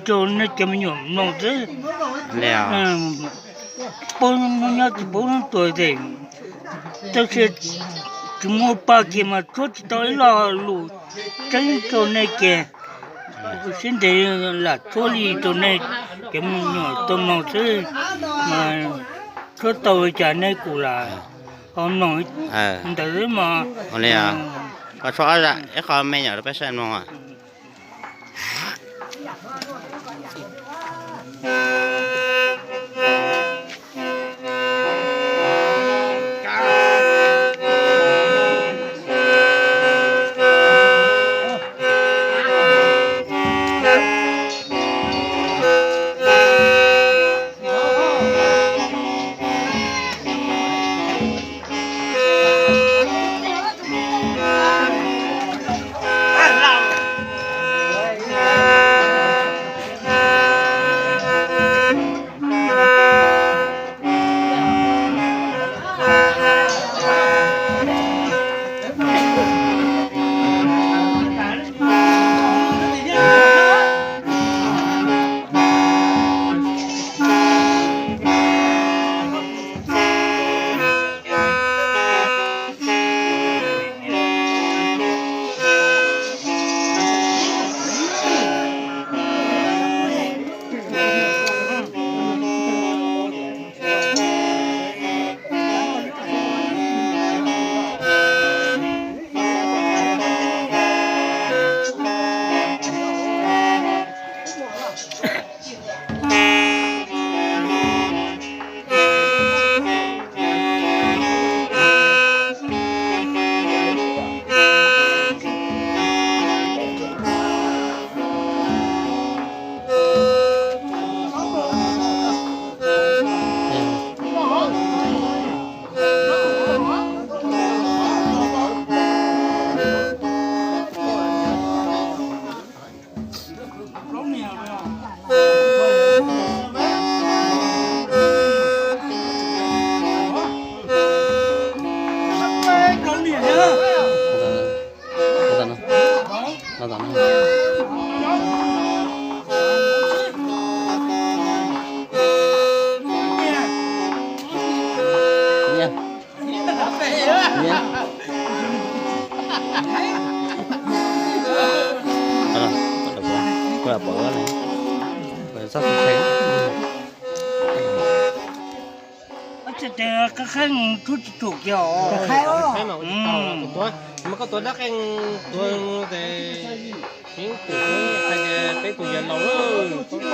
rau nej cov me nyuam mloog xwb. Paub hnub nyob tsis paub hnub tuag ces, tab sis tsis muaj pa kiag mas tshuab tsis tau ib lo lus tseeb rau nej kiag. Sib ntev lam tshuab li rau nej cov me nyuam tau mloog xwb, mas tshuab tau li cas nej kuj lam ho mloog ntawd xwb mas. Koj tshuab ob zaj ib qho me nyuam rau peb saib mloog. Koj khaib tshuab tsis tsum kiag os. Mas koj tuav dab qeej tuag tes, peb tus yawg laus lawm.